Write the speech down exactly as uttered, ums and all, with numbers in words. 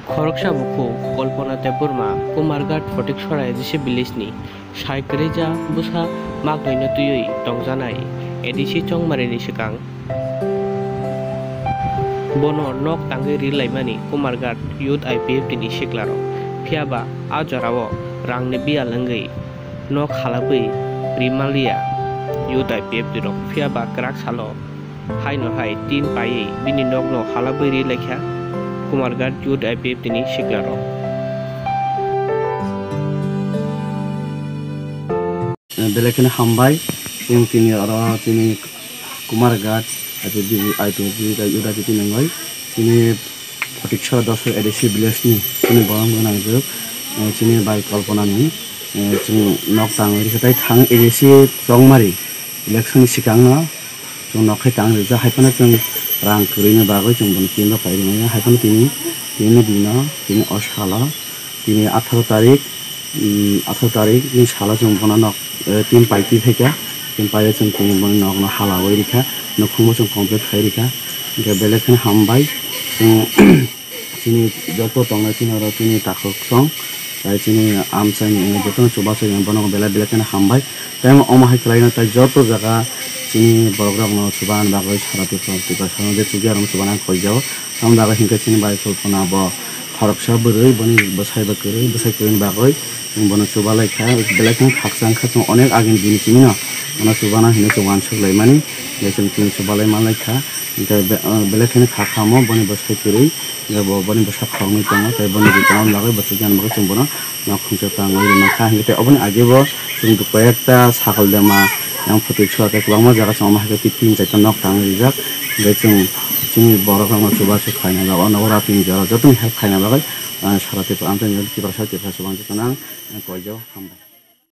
Khoroksa bukhuk Kalpana Debbarma, Kumarghat Photiksora A D C village ni sai kwrwi ja bwsa maknwino twiwi tongjanai A D C chongmarini swkang. Bono nok tangwi ri laimani Kumarghat Youth I P F T ni siklarok, phiyaba a jorao rangni biyal wngwi nok halabwi ri manliya Youth I P F T rok, phiyaba kwrak salo haino hai tin paiwi bini nokno halabwi ri laikha Kumarghat Youth I P F T ni siklarok. Belai kheno hambai, chwng tini oro chini Kumarghat, I P F T, I P F T tei Youth I P F T nangwi chini Photiksora Dosra A D C village ni chini borom gwnang jwk, eh, chini bai Kalpana ni, eh, chwng nok tangwi rikha tei thang A D C chongmari election ni swkang no chwng nok hai tang rijak, hai phano chwng rang kwrwi ni bagwi chwng bono tin rok pai rwmani, hai phano tini, tini dino, tini o salo, tini atharo tarik, um, atharo tarik ni salo chwng bono nok, eh, tin pai twi phaikha, tin pai chwng tini bono nok no halawi rikha, nukhung bo chwng complete khai rikha, hwnkhe belai kheno hambai, chwng chini joto tongnai chini oro chini takhuk song, tei chini amchaini wngwi jotono chubachu yang bono belai belai kheno hambai. Tei omo hai khlaino tei joto jaga chini borok rokno chubanani bagwi sara Tripura, Tripura salo je chukya rokno chubana ang koijao. Tamoni bagwi hinkhe chini bai Kalpana bo khoroksa bwrwi, boni bwsai bo kwrwi, bwsai kwrwini bagwi bono chubalai kha, belai kheno khakchang kha, chwng onek agini bini chini no bono chubana hinwi chwng uansuk laimani, tei chwng chini chubalai manlai kha, hinkhe be-, belai kheno kha kha omo boni bwsai kwrwi. Bo boni bwsa khoroknwi tongo, tei boni bwsano bagwi bo chukya bagwi chwng bono nok khungsa tangwi rwmani kha. Hinkhe tei oboni age bo chwng koi ekta sakol dema yang photo sua tei kwbangma jaga chwng omo hai khe tin char ta nok tangwi rijak. Hinkhe chwng chini borok rokno chubachu khaina bagwi, o nogo ratini jora jotoni help khaina bagwi, ah, sara Tripura, amchaini Tiprasa, Tiprasa chubachu jotono ang koijao, hambai.